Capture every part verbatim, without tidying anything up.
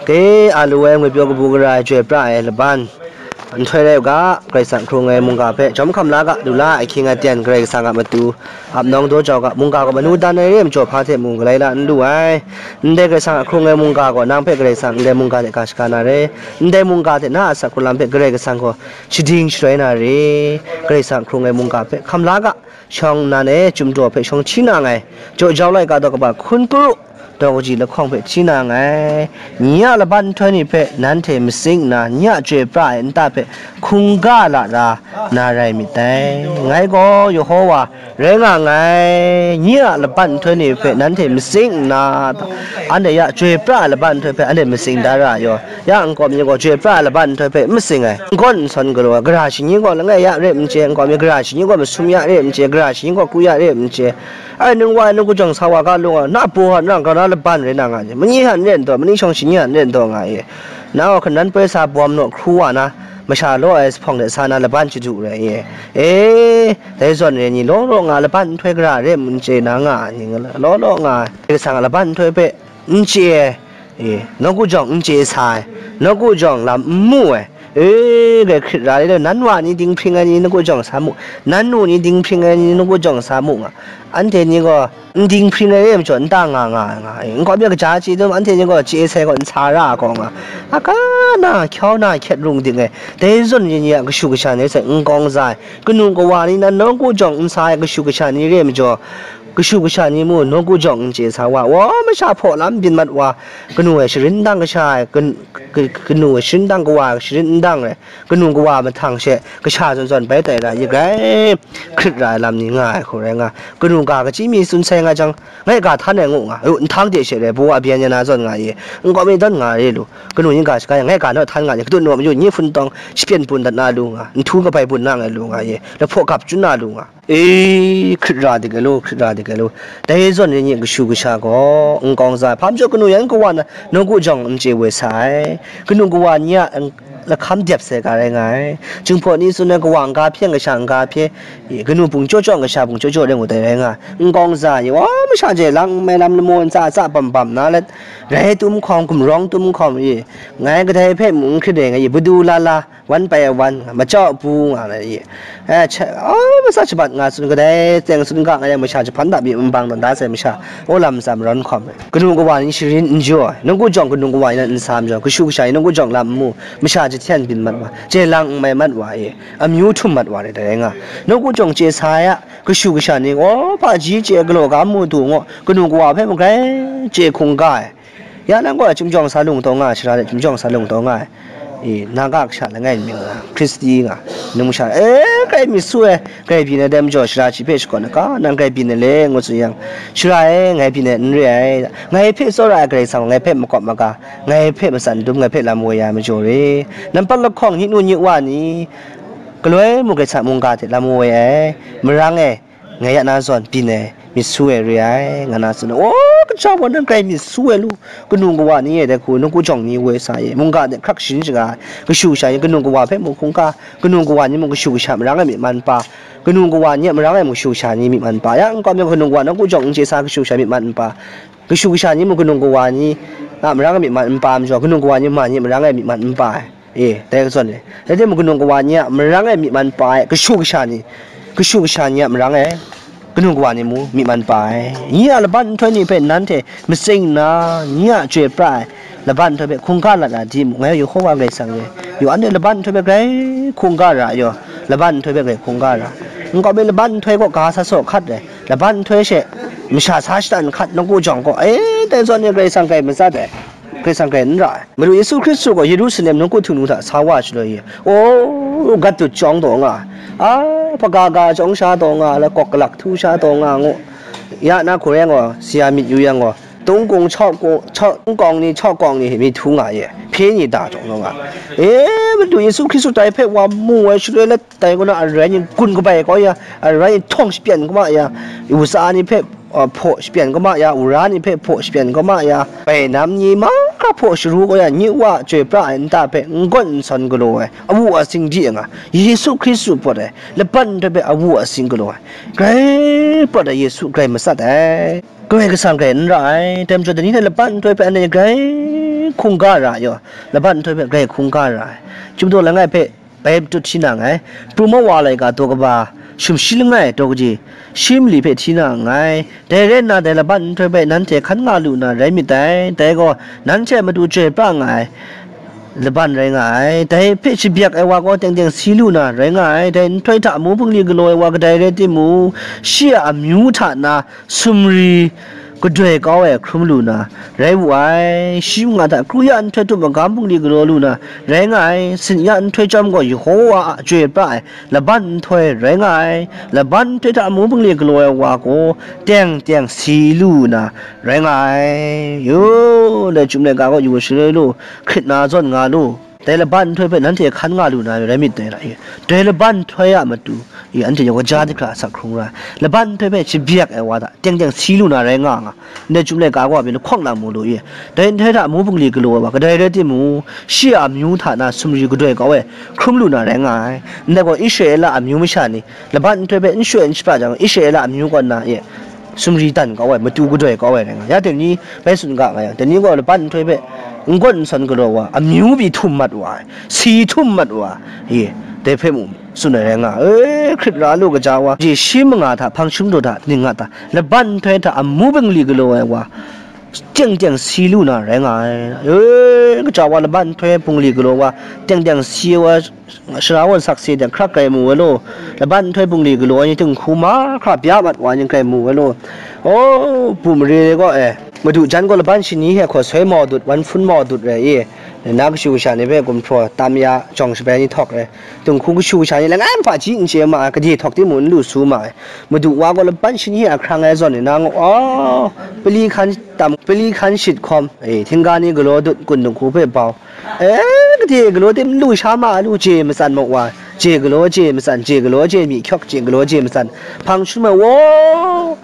Ke a lu ai ngwi pyaw kabu gara ai, chyoi pra ai laban nhtoi rai u ga, Karai Kasang hkrung ai mungga hpe jawm hkam la ga, lu la ai ahkying aten Karai Kasang a matu ap nawng daw jau ga, mungga gaw manu dan ai re ai majaw hpa hte mung galai la n lu ai. Ndai Karai Kasang a hkrung ai mungga gaw nang hpe Karai Kasang ndai mungga hte ga shaga na re, ndai mungga hte na a asak hkrung lam hpe Karai Kasang gaw shading shaloi na re. Karai Kasang hkrung ai mungga hpe hkam la ga, shawng nnan e, chyum daw hpe shawng hti na nngai, jaw jau laika daw kaba hkun kru, daw kaji lahkawng hpe hti na nngai. Nye a laban nhtoi ni hpe nanhte matsing nna, nye a chyoi pra ai nta hpe hkungga la ra na rai myit dai. Ngai gaw Yehowa rai nga nngai. Nye a laban nhtoi ni hpe nanhte matsing nna, anhte ya chyoi pra ai laban nhtoi hpe anhte matsing da ra ai yaw, ya nkau mi gaw chyoi pra ai laban nhtoi hpe n matsing ai, n gawn n sawn galaw ai, gara shani gaw langai ya re n chye, nkau mi gara shani gaw masum ya re n chye, gara shani gaw kru ya re n chye. Ai, nang wa ai, nang kujawng sa wa ga lung ai, na baw hta nang grau na laban rai na nga ni? Mani hta n ren taw, mani shawng shani hta n ren taw nga i? Na gaw hkanan poi sa bawm naw hkru wa na, masha law ai jahpawng de sa na laban chadu rai i? E, dai zawn re ni, law law nga laban nhtoi gara re n chye na nga ai ni? Law law nga ai, Karai Kasang a laban nhtoi hpe n chye ai, e, nawku jawng n chye sa ai, nawku jawng lam n mu ai, e, grai hkrit ra le, nan wa ni dinghpring ai ni nawku jawng sa mu, nan nu ni dinghpring ai ni nawku jawng sa mu nga, anhte ni gaw n dinghpring ai re ai majaw nta nga nga ai nga, e, nkau mi kaja chye dum, anhte ni gaw chye sai gaw n sa ra ai gaw nga, a ka na, hkyau na hkyet rung ding ai, dai zawn ni ni a kashu kasha ni hte n kawng za ai, kanu kawa ni nan nawku jawng n sa ai kashu kasha ni re ai majaw, kashu kasha ni mu nawku jawng n chye sa wa, wa masha hpaw lam byin mat wa, kanu ai sharin dang kasha ai, kan-, ka-, kanu ai sharin dang kawa ai sharin n dang ai, kanu kawa mahtang she kasha zawn zawn bai tai ra i, grai hkrit ra ai lam ni nga ai hku rai nga, kanu ga kachyi mi tsun sai nga jang, ngai ga htan ai ngu nga, yu, nhtang de she rai, baw a byen ya na zawn nga i, nkau mi dawn nga re lu, kanu yin ga shaga yang, ngai ga naw htan nga ni, kadun naw mayu ni hpun tawng shapyen bun dat na lu nga, nhtu kabai bun na ngai lu nga i, lahpaw gap chyun na lu nga. E, hkrit ra dik ai lu, hkrit ra dik ai lu. Dai zawn ni ni kashu kasha gaw n kawng za ai. Hpa majaw kanu yan kawa na nawku jawng n chye woi sa ai. Kanu kawa ni a, n-, lahkam dep sai ga rai nga ai. Jinghpaw ni tsun ai kawa n-ga hpye, kasha n-ga hpye, e, kanu bung chyaw chyaw, kasha bung chyaw chyaw rai ngu dai rai nga ai. N kawng za ai, wa masha je lang n mai lam lamaw n tsa tsa bam bam na let, rai tum hkawm, gumrawng tum hkawm, e, ngai kadai hpe mung n hkrit ai nga i, badu la la, wan pai ai wan, machyau bu nga ai, e, cha, a, masa shabat nga tsun, kadai teng tsun ga nga yang masha jahpan da mi n bang tawn da sai masha, o lam ntsa marawn hkawm ai. Kanu kawa ni sharin n jaw ai, nawku jawng kanu kawa ni nan n sa majaw, kashu kasha ni nawku jawng lam n mu, masha jahten byin mat wa, je lang n mai mat wa e, amyu htum mat wa re dai nga. Nawku jawng chye sa ai a, kashu kasha ni gaw hpaji chye galaw ga mu du ngaw, kanu kawa hpe magrai chye hkungga ai. Ya nang gaw chyum jawng sa lung taw nga ai, sara de chyum jawng sa lung taw nga ai. E, na ga kasha langai n mying nga, Hkristi nga, nung masha, e, grai myit su ai, grai byin ai dai majaw, sara shi hpe shakawn ai, ka nang grai byin ai le, ngu tsun yang, sara e, ngai byin ai n re ai, ngai hpe tsawra ai Karai Kasang ngai hpe makawp maga, ngai hpe matsan dum, ngai hpe lam woi ya ai majaw re, nampat lahkawng ni nu ni wa ni, galoi mung Karai Kasang mungga hte lam woi ai, marang e, ngai ya na zawn byin ai, myit su ai re ai, nga na tsun ai. O, kaja wa nang grai myit su ai lu, kanu kawa ni e dai hku, nawku jawng ni woi sa e, mungga de hkrak sharin shaga ai, kashu kasha ni kanu kawa hpe mung hkungga, kanu kawa ni mung kashu kasha marang e myi man pa, kanu kawa ni a marang e mung kashu kasha ni myi man pa, ya nkau mi kanu kawa nawku jawng n chye sa kashu kasha myi man n pa, kashu kasha ni mung kanu kawa ni a marang e myi man n pa majaw, kanu kawa ni ma ni marang e myi man n pa ai. E, dai zawn e, dai hte mung kanu kawa ni a marang e myi man pa ai, kashu kasha ni, kashu kasha ni a marang e kanu kawa ni mung myi man pa ai. Nye a laban nhtoi ni hpe nanhte matsing nna, nye a chyoi pra ai laban nhtoi hpe hkungga lat na di mu, ngai Yehova Karai Kasang e. Yu, anhte laban nhtoi hpe grai hkungga ra ai yaw, laban nhtoi hpe grai hkungga ra. Nkau mi laban nhtoi gaw ga sa saw hkat ai, laban nhtoi she masha sa shada nhkat nawku jawng gaw, e, dai zawn e Karai Kasang grai matsat ai. Karai Kasang grai n ra ai. Madu Yesu Hkristu gaw Yerusalem nawku htingnu hta sa wa shaloi, o, gat dut chyawng taw nga, a, hpaga ga chyawng sha taw nga, la kawk galak htu sha taw nga ngu, ya na hku rai gaw, saya myit yu yang gaw, tungkung chawk kung, chawk, tungkawng ni, chawk kawng ni myit htu nga ye, hpye ni da chyawng taw nga. E, Madu Yesu Hkristu dai hpe wa mu ai shaloi let, dai kaw na arai ni gun kabai kau ya, arai ni htawng shapyan kama ya, uza ni hpe, a, hpaw shapyan kama ya, wura ni hpe hpaw shapyan kama ya, bainam ni mahkra hpaw sharu kau ya, nye Wa chyoi pra ai nta hpe n gawn n sawn galaw ai, awu asing di nga, Yesu Hkristu pawt ai, laban nhtoi hpe awu asing galaw ai, grai pawt ai Yesu grai matsat ai, Karai Kasang grai n ra ai, dai majaw dai ni hte laban nhtoi hpe anhte grai hkungga ra ai, laban nhtoi hpe grai hkungga ra ai. Chyum daw langai hpe bai matut hti na nngai, pru mawa laika daw kaba, shum shi langai daw kaji, shi mali hpe hti na nngai. Dai rai nna, dai laban nhtoi hpe nanhte hkan nga lu na rai myit dai. Dai gaw, nanhte a matu chyoi pra nga ai laban rai nga ai. Dai hpe shabyak ai wa gaw teng teng si lu na rai nga ai. Dai nhtoi hta amu bungli galaw ai wa kadai rai timung, shi a amyu hta na sumri kadoi kau ai hkrum lu na rai wu ai. Shi manga hta kru ya nhtoi tup magam bungli galaw lu na rai nga ai. Sin ya nhtoi chyawm gaw Yehova a chyoi pra ai laban nhtoi rai nga ai. Laban nhtoi hta amu bungli galaw ai wa gaw teng teng si lu na rai nga ai. Yu, dai chyum laika gaw yu shaloi lu, hkrit na zawn nga lu. Dai laban nhtoi hpe nanhte hkan nga lu na rai myit dai na, e, dai laban nhtoi a matu, e, anhte yawng kaja hte hkra asak hkrung ra ai. Laban nhtoi hpe shabyak ai wa hta teng teng si lu na rai nga nga. Ndai chyum laika gaw byin lahkawng na mu lu, e, dai nhtoi hta amu bungli galaw ai wa kadai rai timung, shi a amyu hta na sumri kadoi kau ai hkrum lu na rai nga ai. Ndai gaw Israela amyu masha ni laban nhtoi hpe n shoi n shapra jang, Israela amyu kaw nna, e, sumri dan kau ai, matu kadoi kau ai rai nga. Ya dai ni bai tsun ga nga yang, dai ni gaw laban nhtoi hpe n gawn n sawn galaw wa, amyu pyi htum mat wa ai, si htum mat wa ai, e, dai hpe mung tsun ai rai nga. E, hkrit ra lu kaja wa, je shi manga hta, hpang shum daw hta, ning nga ta, laban nhtoi hta amu bungli galaw ai wa, teng teng si lu na rai nga ai. E, kaja wa laban nhtoi bungli galaw wa, teng teng si ai wa, Sara won sakse de hkrak grai mu ai law, laban nhtoi bungli galaw ai ni dinghku mahkra bya mat wa ai ni grai mu ai law. O, bu mare gaw e, madu jan gaw laban shani hte hkaw soi mau dut, wan hpun mau dut rai i, na kashu kasha ni hpe gumhpraw tam ya, jawng shabai ni htawk rai, dinghku kashu kasha ni langai npa ji n chye ma ai, gade htawk timung n lu su ma ai. Madu wa gaw laban shani hte hkrang ai zawn ni na ngaw, o, pali hkan tam, pali hkan shit hkawm, e, htingga ni galaw dut, kun dinghku hpe bau, E, gade galaw tim lu sha ma lu, je matsan maw wa, je galaw je matsan, je galaw je myi hkyawk, je galaw je matsan, hpang shum ai wa,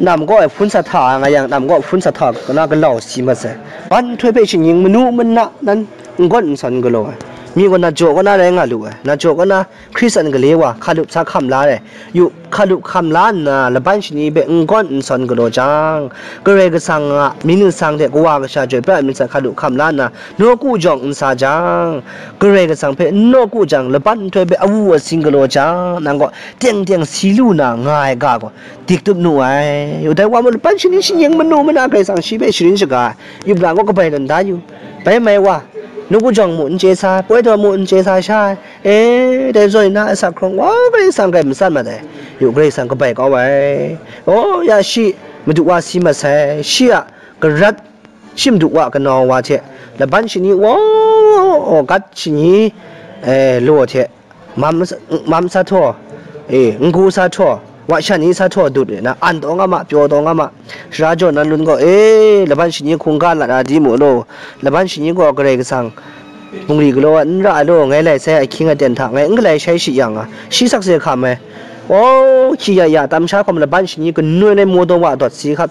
nam kaw e hpun sa hta nga yang, nam kaw hpun sa hta na galau si mat sai. Ban nhtoi hpe shingnying manu mana nan n gawn n sawn galaw ai. Mi gaw na jaw kaw na rai nga lu ai, na jaw kaw na Hkristan gale wa, hkalup sa hkam la ai. Yu, hkalup hkam la nna, laban shani hpe n gawn n sawn galaw jang, Karai Kasang a myit nsang hte Kawa Kasha chyoi pra ai myit hkriat hkalup hkam la nna, nawku jawng n sa jang, Karai Kasang hpe n nawku jang, laban nhtoi hpe awu asing galaw jang, nang gaw teng teng si lu na nga ai ga gaw, dik tup nu ai. Yu, dai wa mung laban shani shingnying manu mana Karai Kasang shi hpe sharin shaga ai. Yup ra gaw kabai tawn da yu. Bai mai wa, nawku jawng mu n chye sa, poi taw mu n chye sa sha ai. E, dai zawn na asak hkrung wa Karai Kasang grai matsat mat ai. Yu, Karai Kasang kabai kau ai. O, ya shi, Madu wa si mat sai, shi a garat, shi Madu wa kanau wa hte, laban shani wa, o, gat shani, e, law hte, mam, mam sa htaw, e, n-gu sa htaw, wa shan ni sa htaw dut e na, an taw nga ma, pyaw taw nga ma, sara jaw nan lun gaw, e, laban shani hkungga lat a di mu law, laban shani gaw Karai Kasang, bungli galaw ai n ra ai law, ngai lai sai ahkying aten hta, ngai n galai shai shi yang a, shi sakse hkam ai. O, hkyi ya ya, tam sha hkawm laban shani kanoi nai maw daw wa dawt si hkap,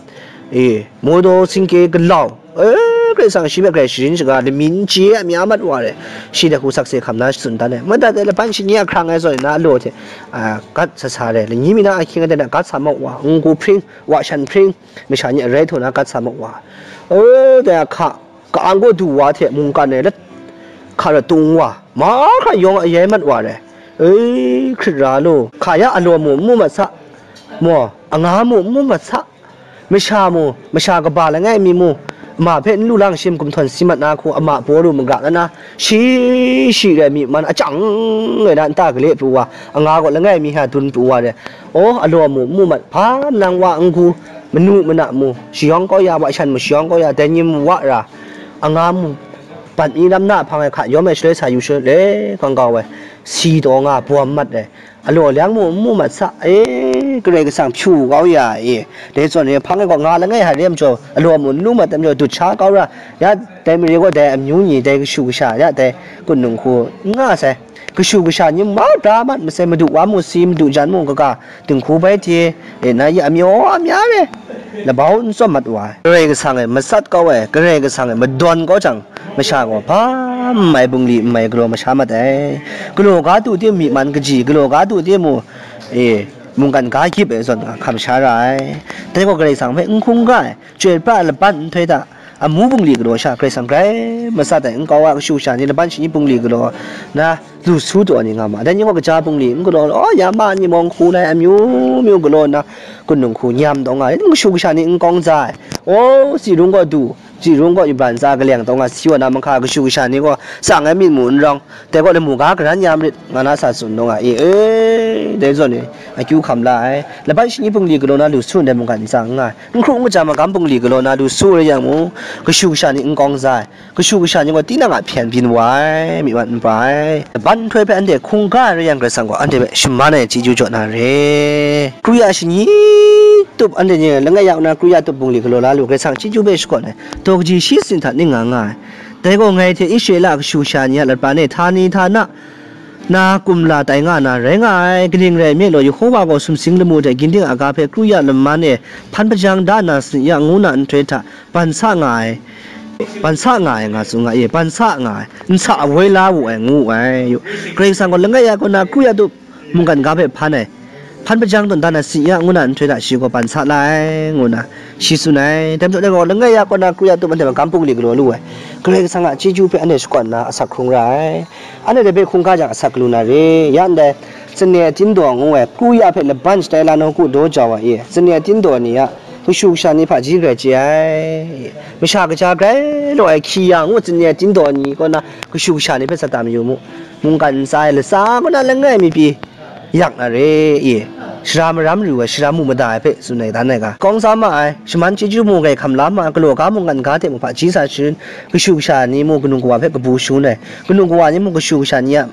e, maw daw singke galau, e, Karai Kasang shi hpe grai sharin shaga, lami n chye a mya mat wa re, shi dai hku sakse hkam na tsun dan ai. Madat ai laban shani a hkrang ai zawn na law hte, a, gat sa sa re, lani mi na ahkying aten hta gat sa maw wa, n-gu hpring, wa shan hpring, masha ni arai htaw na gat sa maw wa. O, dai a hka, ka-ang gaw du wa hte mungkan e let hka ratung wa, mahkra yawng a yai mat wa re. E, hkrit ra lu, hka ya alaw mu n mu mat sa, maw, anga mu n mu mat sa, masha mu, masha kaba langai mi mu, ama hpe n lu lang shi, gum htawn si mat na hku, ama paw lu maga na na, shi shi rai mi man achang e na nta gale pru wa, anga gaw langai mi hta dun pru wa re. O, alaw mu n mu mat, hpa nang wa n-gu, manu mana mu, shayawng kau ya, wa shan mu shayawng kau ya, dai ni mu wa ra, anga mu, bat ni lam na hpang e hka yawm ai shaloi sa yu shaloi le kang kau ai, si taw nga bawm mat ai, alaw lyang mu n mu mat sa, e, Karai Kasang hpyu kau ya e, dai zawn e hpang e gaw nga langai hta re ai majaw, alaw mu n lu mat ai majaw, dut sha kau ra, ya, dai mare gaw dai amyu ni, dai kashu kasha, ya, dai kun dinghku n nga sai. Kashu kasha ni ma da mat masai, madu wa mu si, madu jan mu kaga, dinghku bai hte, e, na ya amyaw amya re, labau n tsawm mat wa ai. Karai Kasang e matsat kau ai, Karai Kasang e madawn kau jang, masha gaw hpa n mai bungli n mai galaw masha mat ai. Galaw ga du timung, myi man kaji, galaw ga du timung, e, mungkan ga gyip ai zawn hkam sha ra ai. Dai gaw Karai Kasang hpe n hkungga ai, chyoi pra ai laban nhtoi hta, Amu bungli galaw sha Karai Kasang grai matsat ai nkau a kashu kasha ni laban shani bungli galaw na lu su taw ni nga ma. Dai ni gaw kaja bungli n galaw, oh, ya ma ni mawng hku na ai amyu myu galaw na, kunung hku nyam taw nga ai, kashu kasha ni n kawng za ai. Oh, tsi rung gaw du, tsi rung gaw yubran tsa kaleng taw nga, si wa na mahka kashu kasha ni gaw tsang ai myit mu n rawng, dai gaw lamu ga karan ya marit, nga na sa tsun taw nga, e, e, dai zawn ni akyu hkam la ai. Laban shani bungli galaw na lu su ndai mungkan ntsa n nga ai. N hkru n kaja magam bungli galaw na lu su rai yang mung, kashu kasha ni n kawng za ai. Kashu kasha ni gaw tinang a hpyen byin wa ai, myi mat n pa ai. Laban nhtoi hpe anhte hkungga ai rai yang, Karai Kasang gaw anhte hpe shaman ai chyeju jaw na re. Kru ya shani tup anhte ni langai ya nna kru ya tup bungli galaw la lu, Karai Kasang chyeju hpe shakawn ai. Daw kaji shi sin hta ning nga nga ai. Dai gaw ngai hte Israela kashu kasha ni a laban e htani htana na kumla tai nga na rai nga ai. Kaning rai nme law, Yehova gaw sumsing lamu hte ginding a ga hpe kru ya laman e hpan hpajang da na sanit ya ngu na nhtoi hta ban sa nga ai, ban sa nga ai nga tsun nga e, ban sa nga ai, n sa woi la wu ai, ngu wu ai. Karai Kasang gaw langai ya kaw na kru ya tup mungkan ga hpe hpan ai, hpan hpajang tawn dan ai sanit ya ngu na nhtoi hta shi gaw ban sa la ai, ngu na shi tsun ai. Dai majaw dai gaw langai ya kaw na kru ya tup anhte magam bungli galaw lu ai. Karai Kasang a chyeju hpe anhte shakawn na asak hkrung ra ai. Anhte dai hpe hkungga jang asak lu na re, ya ndai, Tsane Tindaw ngu ai, kru ya hpe laban shatai la nawku daw jau ai e, Tsane Tindaw ni a kashu kasha ni hpaji grai chye ai. Masha kaja grai law ai hki ya ngu Tsane Tindaw ni kaw na kashu kasha ni hpe sat tam yu mu. Mungkan ntsa e latsa kaw na langai mi pyi yak na re e, shara maram ru ai, shara mu mada ai hpe tsun ai dan ai ga, kawng sa ma ai, shaman chyeju mu grai hkam la ma ai, galaw ga mungkan ga hte mu hpaji sa sharin, kashu kasha ni mu kanu kawa hpe kabu shangun ai, kanu kawa ni mu kashu kasha ni a,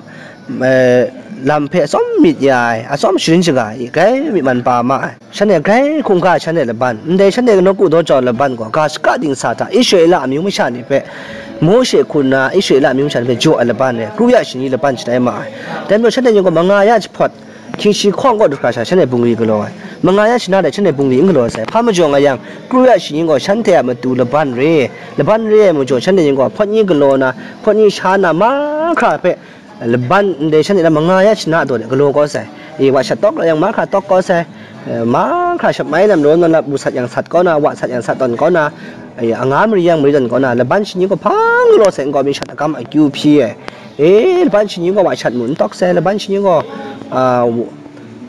eh, lam hpe atsawm myit ya ai, atsawm sharin shaga ai, grai myit man pa ma ai. Shanhte grai hkungga ai shanhte laban, ndai shanhte nawku daw jau ai laban gaw, ga shaka dingsa hta Israela amyu masha ni hpe, Mawshe hku nna Israela amyu masha ni hpe jaw ai laban e, kru ya shani laban shatai ma ai. Dai majaw shanhte ni gaw manga ya jahpawt, hkying shi hkawng kaw du hkra sha shanhte bungli galaw ai. Manga ya shana dai shanhte bungli n galaw sai. Hpa majaw nga yang, kru ya shani gaw shanhte a matu laban re, laban re ai majaw shanhte ni gaw hpawt ni galaw na, hpawt ni sha na mahkra hpe, laban ndai shanhte na manga ya shana daw de galaw kau sai. E, wa shat tawk la yang mahkra tawk kau sai. E, mahkra shap mai lam raw na lap, wu sat yang sat kau na, wa sat yang sat tawn kau na, e, anga mari yang mari tawn kau na, laban shani gaw hpang galaw sai, nkau mi shat agam akyu hpyi ai. E, laban shani gaw wa shat mu n tawk sai, laban shani gaw, a,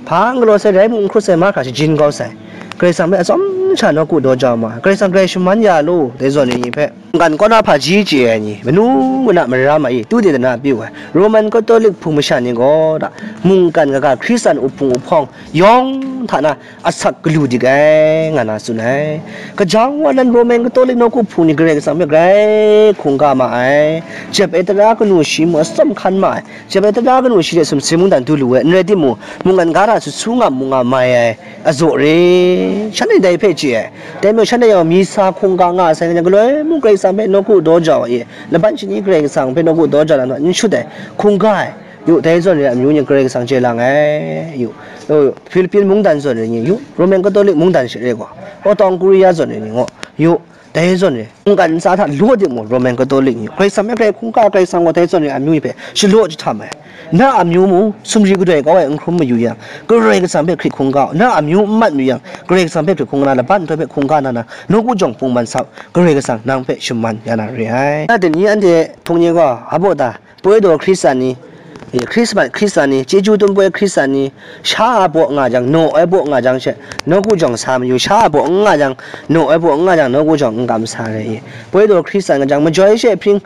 hpang galaw sai, rai mu n hkrut sai, mahkra shajin kau sai. Karai Kasang hpe atsawm sha nawku daw jau ma, Karai Kasang grai shaman ya lu, dai zawn ni hpe. Mungkan kaw na hpaji chye ai ni, manu muna maram ai, tu de dana pyi wa ai, Roman Katolik hpung masha ni gaw da, mungkan kaga Hkristan uhpung uhpawng yawng hta na asak galu dik ai, nga na tsun ai. Kaja wa nan Roman Katolik nawku hpung ni Karai Kasang hpe grai hkungga ma ai, jep ai tara kanu shi mu atsawm hkan ma ai, jep ai tara kanu shi hte sumsing mungdan du lu ai, n rai timung, mungkan ga hta su su nga mu nga mai ai, azaw re, shanhte dai hpe chye ai. Dai majaw shanhte yawng misa hkungga nga sai nga jang, galoi mung Karai Kasang hpe nawku daw jau ai, laban shani Karai Kasang hpe nawku daw jau na n shut ai, hkungga ai. Yu, dai zawn re ai amyu ni Karai Kasang chye lang ai. Yu, yu, Philippine mungdan zawn re ni, yu, Roman Katolik mungdan she re gaw, Otong Korea zawn re ni gaw, yu, dai zawn re, mungkan ntsa hta law de mu, Roman Katolik ni, Karai Kasang hpe grai hkungga, Karai Kasang gaw dai zawn re ai amyu ni hpe shalaw jahtam ai. Na amyu mu, sumri kadoi kau ai n hkrum mayu yang, Karai Kasang hpe hkrit hkungga u, na amyu n mat mayu yang, Karai Kasang hpe hkrit hkungga na, laban nhtoi hpe hkungga na na, nawku jawng pungman sa u, Karai Kasang nang hpe shaman ya na re ai. Na dai ni anhte hpung ni gaw, a baw ta, Poi daw Hkristan ni, e, Hkrismas Hkristan ni, chyeju tumpoi Hkristan ni, sha a baw nga jang, naw ai baw nga jang she, nawku jawng sa mayu, sha a baw n nga jang, naw ai baw n nga jang, nawku jawng n kam sa re i. Poi daw Hkristan nga jang, majoi she hpring,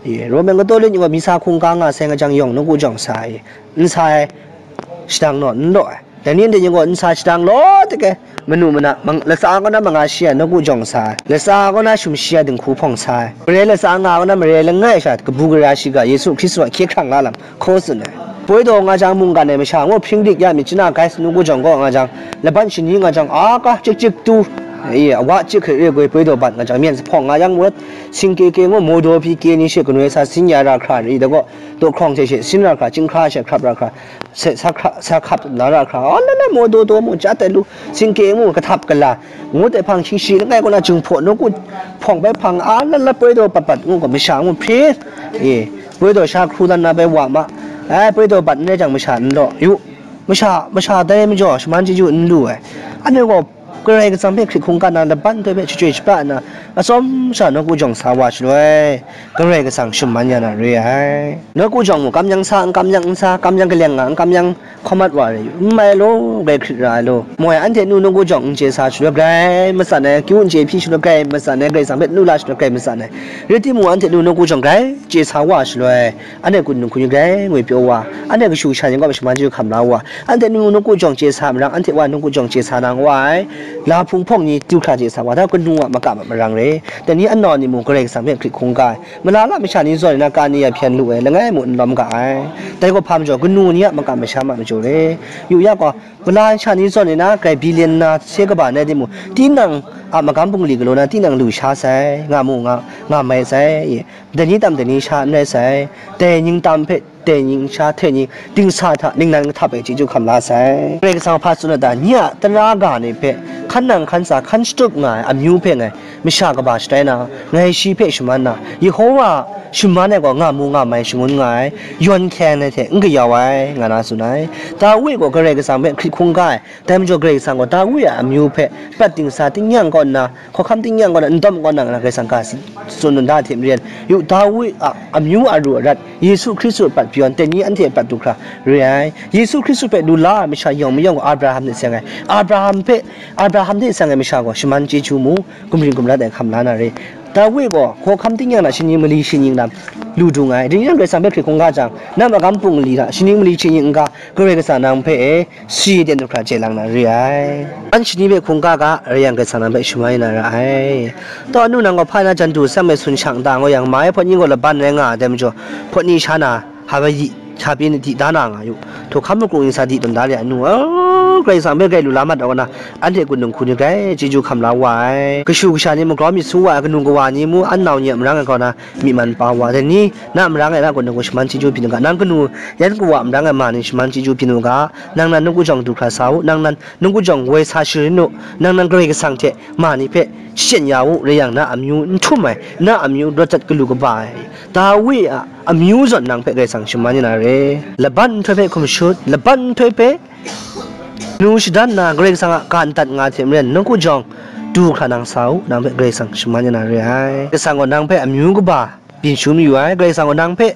e, Roman Katolik ni gaw misa hkungga nga sai nga jang yawng, nawku jawng sa i. N sa ai, shadang naw n law ai. Dai ni ndai ni gaw n sa shadang law tik ai, manu mana, mang-, latsa kaw na manga shi ai nawku jawng sa ai, latsa kaw na shum shi ai dinghku hpawng sa ai, mare latsa nga kaw na mare langai sha kabu gara shiga Yesu Hkristu a hkye hkrang la lam hkaw tsun ai. Poi daw nga jang mungkan ai masha ngu hpring dik ya myit chana gai sa nawku jawng kaw nga jang, laban shani nga jang, a ka chik chik tu, e, awa chik hkrit re goi poi daw bat nga jang, myen sa hpawng nga yang mut, singke ke ngu, maw daw pyi ke ni she kanoi sa sin ya ra hkra ri, da gaw, daw hkrawng hte she sin ra hkra, chyinghkra she hkrap ra hkra, se, sa hkra, sa hkap na ra hkra, a la la maw daw daw mu, ja tai lu, singke mu, kahtap kala, ngu tai hpang, hkying shi langai kaw na jinghpaw nawku hpawng bai hpang, a la la poi daw pat pat ngu gaw, masha ngu hpre, e, poi daw sha hkru dan na bai wa ma, ai, poi daw bat n rai jang masha n law, yu, masha, masha dai majaw shaman chyeju n lu ai, anhte gaw, Karai Kasang hpe hkrit hkungga na laban nhtoi hpe shachyoi shapra nna, atsawm sha nawku jawng sa wa shaloi, Karai Kasang shaman ya na re ai. Nawku jawng mung kamyang sa, n kamyang n sa, kamyang kaleng nga, n kamyang hkawm mat wa re, n mai law, grai hkrit ra ai law. Moi anhte nu nawku jawng n chye sa shaloi, grai matsan ai, kyu n chye hpyi shaloi, grai matsan ai, Karai Kasang hpe nu la shaloi, grai matsan ai. Rai timung, anhte nu nawku jawng grai chye sa wa shaloi, anhte kun dinghku ni grai ngwi pyaw wa, anhte kashu kasha ni kaw shaman chyeju hkam la wa, anhte nu nawku jawng chye sa marang, anhte wa nawku jawng chye sa nang wa ai, la hpung hpawng ni du hkra chye sa wa, da kanu a makam a marang re, dai ni anau ni mung Karai Kasang hpe hkrit hkungga ai, malala masha ni zawn na kani a hpyen lu ai, langai mung n lawm ga ai, dai gaw hpa majaw kanu ni a makam masham a majaw re, yu ya gaw, malai sha ni zawn na, grai billion na se kaba nai timung, tinang a magam bungli galaw na tinang lu sha sai, nga mu nga, nga mai sai, dai ni tam dai ni sha n rai sai, dai ning tam hpe dai ning sha hte ning dingsa hta ningnan kahtap ai chyeju hkam la sai. Karai Kasang hpa tsun na ta, nye a tara ga ni hpe hkan nang hkan tsa hkan shatup nga ai amyu hpe ngai masha kaba shatai na, ngai shi hpe shaman na, Yehova shaman ai gaw nga mu nga mai shangun nga ai, yawn hkyai ai hte n kayau ai, nga na tsun ai. Dawi gaw Karai Kasang hpe hkrit hkungga ai, dai majaw Karai Kasang gaw Dawi a amyu hpe prat dingsa tingnyang kaw nna, hkawhkam tingnyang kaw nna, n dawm kaw nna, Karai Kasang ga tsun da hte maren, yu, Dawi a amyu aru arat, Yesu Hkristu a prat pyawn, dai ni anhte a prat du hkra re ai. Yesu Hkristu hpe lu la ai masha yawng mayawng gaw Abraham hte seng ai. Abraham hpe, Abraham hte seng ai masha gaw shaman chyeju mu, gumring gumrat ai hkam la na re. Dawi gaw hkawhkam tingnyang na shaning mali shaning lam lu dung ai. Dai ni nang Karai Kasang hpe hkrit hkungga jang, na magam bungli hta shaning mali shaning n ga, Karai Kasang nang hpe e, si ten du hkra chye lang na re ai. An shani hpe hkungga ga, rai yang Karai Kasang nang hpe shaman na ra ai. Taw anu nang gaw hpa na jan du sam ai sun shang da ngaw yang, mai hpawt ni gaw laban rai nga ai dai majaw, hpawt ni sha na, hpa bai di, hpa pyi di da na nga yu. Htaw hkam makru ning sa di tawn da re ai nu, a, Karai Kasang hpe grai lu la mat ai kaw na, anhte kun dinghku ni grai chyeju hkam la wa ai. Kashu kasha ni mung grau myit su wa ai, kanu kawa ni mung an nau ni a marang ai kaw na, myi man pa wa ai. Dai ni, na a marang e na kun dinghku shaman chyeju byin u ga, nang kanu yan kawa a marang e ma ni shaman chyeju byin u ga, nang nan nawku jawng du hkra sa u, nang nan nawku jawng woi sa sharin u, nang nan Karai Kasang hte ma ni hpe shachyen ya u, rai yang na amyu n htum ai, na amyu rawt dat galu kaba ai, Dawi a amyu zawn nang hpe Karai Kasang shaman ya na re. Laban nhtoi hpe hkum shut, laban nhtoi hpe nu shadan na Karai Kasang a ga ndat nga hte maren, nawku jawng du hkra nang sa u, nang hpe Karai Kasang shaman ya na re ai. Karai Kasang gaw nang hpe amyu kaba byin shu mayu ai, Karai Kasang gaw nang hpe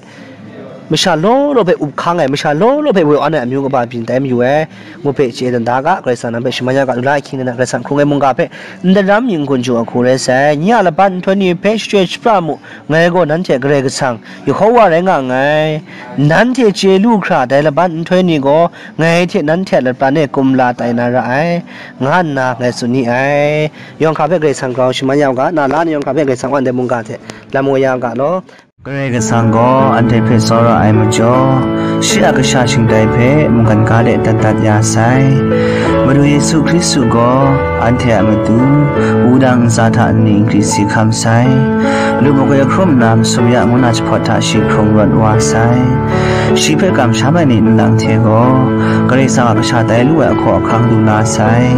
masha law law hpe up hkang ai, masha law law hpe woi awn ai amyu kaba byin tai mayu ai, ngu hpe chye dan da ga, Karai Kasang nang hpe shaman ya ga, lu la ahkying de na Karai Kasang hkrung ai mungga hpe n daram yin n gun jaw ai hku rai sai. Nye a laban nhtoi ni hpe shachyoi shapra mu, ngai gaw nanhte Karai Kasang, Yehova rai nga nngai. Nanhte chye lu hkra dai laban nhtoi ni gaw ngai hte nanhte a lapran e kumla tai na ra ai, nga nna ngai tsun ni ai. Yawng hkra hpe Karai Kasang grau shaman ya u ga, na la ni yawng hkra hpe Karai Kasang wan dai mungga hte lam woi ya u ga law. Karai Kasang gaw anhte hpe tsawra ai majaw, shi a kasha shingtai hpe mungkan ga de dat dat ya sai. Madu Yesu Hkristu gaw anhte a matu wudang ntsa hta nni n gri si hkam sai. Lu makoi hkrum nna masum ya ngu na jahpawt hta shi hkrung rawt wa sai. Shi hpe kamsham ai ni nlang hte gaw, Karai Kasang a kasha tai lu ai ahkaw ahkang lu la sai.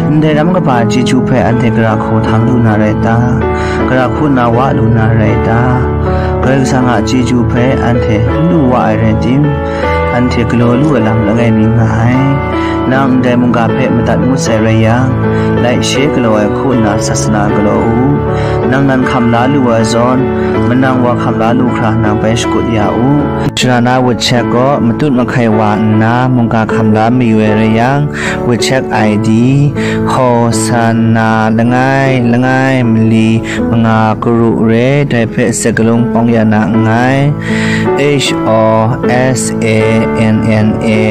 Ndai ram kaba chyeju hpe anhte gara hku htang lu na rai ta? Gara hku nna wa lu na rai ta? Karai Kasang a chyeju hpe anhte n lu wa ai rai tim, anhte galaw lu ai lam langai mi nga ai. Nang ndai mungga hpe madat ngut sai rai yang, laishe galaw ai hku nna sasana galaw u. Nang nan hkam la lu ai zawn, manang wa hkam la lu hkra nang bai shakut ya u. Shara na wut chek gaw matut mahkai wa nna mungga hkam la mayu ai rai yang, wut chek I D, Hosanna langai langai mali manga karu re, dai hpe sakalung pawng ya na nngai. H O S A N N A,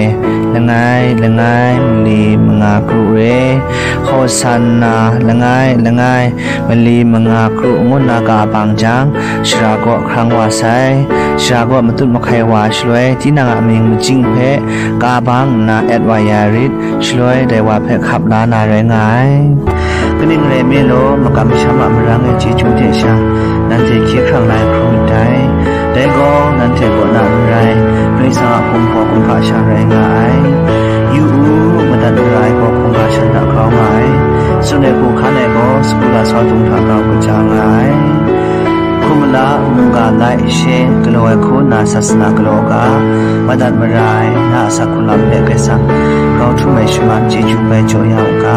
langai langai mali manga karu re, Hosanna langai langai mali manga karu ngu nna ka bang jang, shara kaw hkrang wa sai. Shara kaw matut mahkai wa shaloi, tinang a amying majing hpe ka bang nna et wa ya rit, shaloi dai wa hpe hkap la na rai nga ai. Kaning rai nme law, makam masham a marang e chyeju hte sha, nanhte hkye hkrang la ai hkrum ndai. Dai gaw, nanhte kaw na n rai, Karai Kasang a hkum hpaw hkum hpa sha rai nga ai. Yu u, madat mara ai gaw hkungga shan hta grau nga ai. Tsun ai hku hkan ai gaw, sagu lasau dung hta grau kaja nga ai. Hkum mala, mungga lai she galaw ai hku nna sasana galaw ga, madat mara ai na a asak hku lam hpe Karai Kasang grau htum ai shaman chyeju bai jaw ya u ga.